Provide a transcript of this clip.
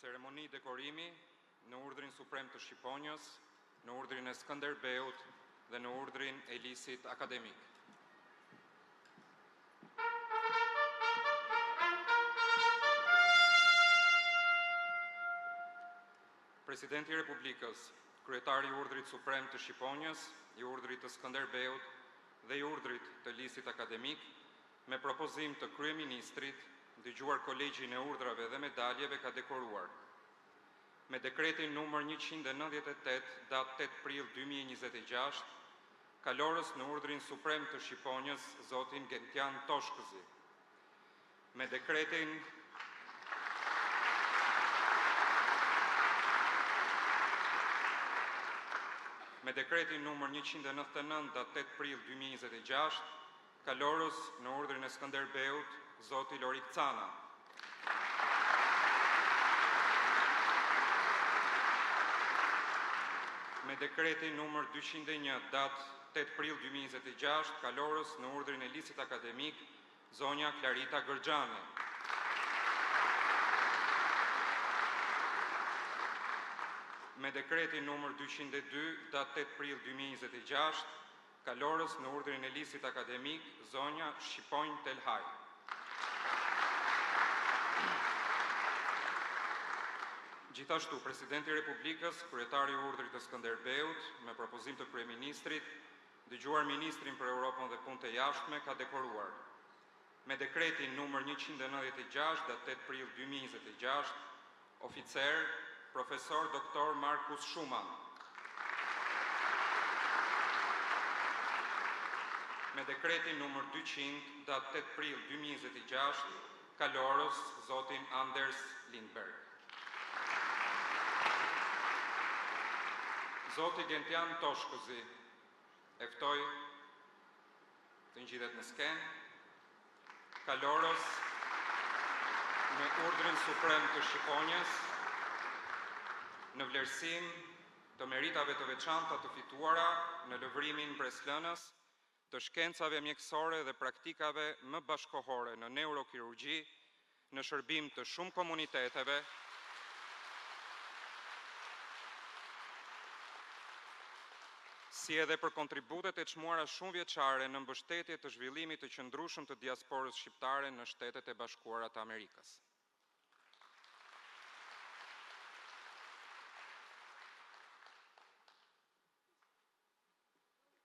Ceremoni dekorimi në Urdhrin Suprem të Shqiponjës, në Urdhrin e Skënderbeut dhe në Urdhrin e Lisit Akademik. Presidenti i Republikës, kryetari i Urdhrit Suprem të Shqiponjës, i Urdhrit të Skënderbeut dhe i Urdhrit të Lisit Akademik, me propozim të Kryeministrit, dëgjuar Kolegjin e Urdhrave dhe Medaljeve ka dekoruar me dekretin numër 198, datë 8 prill 2026, kalorës në Urdhrin Suprem të Shqiponjës, zotin Gentian Toshkëzi. Me dekretin Me dekretin numër 199, datë 8 prill 2026, kalorës në Urdhrin e Skënderbeut, zoti Lorik Cana. Me dekretin numër 201, datë 8 prill 2026, kalorës në Urdhrin e Lisit Akademik, zonja Klarita Gërxhani. Me dekretin numër 202, datë 8 prill 2026, kalorës në Urdhrin e Lisit Akademik, zonja Shqiponjë Telhaj. Gjithashtu, Presidenti i Republikës, kryetari i Urdhrit të Skënderbeut, me propozim të Kryeministrit, dëgjuar ministrin për Europën dhe Punët e Jashtme, ka dekoruar me dekretin numër 196, datë 8 prill 2026, oficer profesor doktor Markus Schumann. Me dekretin numër 200, datë 8 prill 2026, kalorës zotin Anders Lindberg. Zoti Gentian Toshkëzi, e ftoj të ngjitet në skenë, kalorës në Urdhrin Suprem të Shqiponjës, në vlerësim të meritave të veçanta të fituara në lëvrimin mbresëlënës të shkencave mjekësore dhe praktikave më bashkëkohore në neurokirurgji, në shërbim të shumë komuniteteve, si edhe për kontributet e çmuara shumëvjeçare në mbështetje të zhvillimit të qëndrueshëm të diasporës shqiptare në Shtetet e Bashkuara të Amerikës.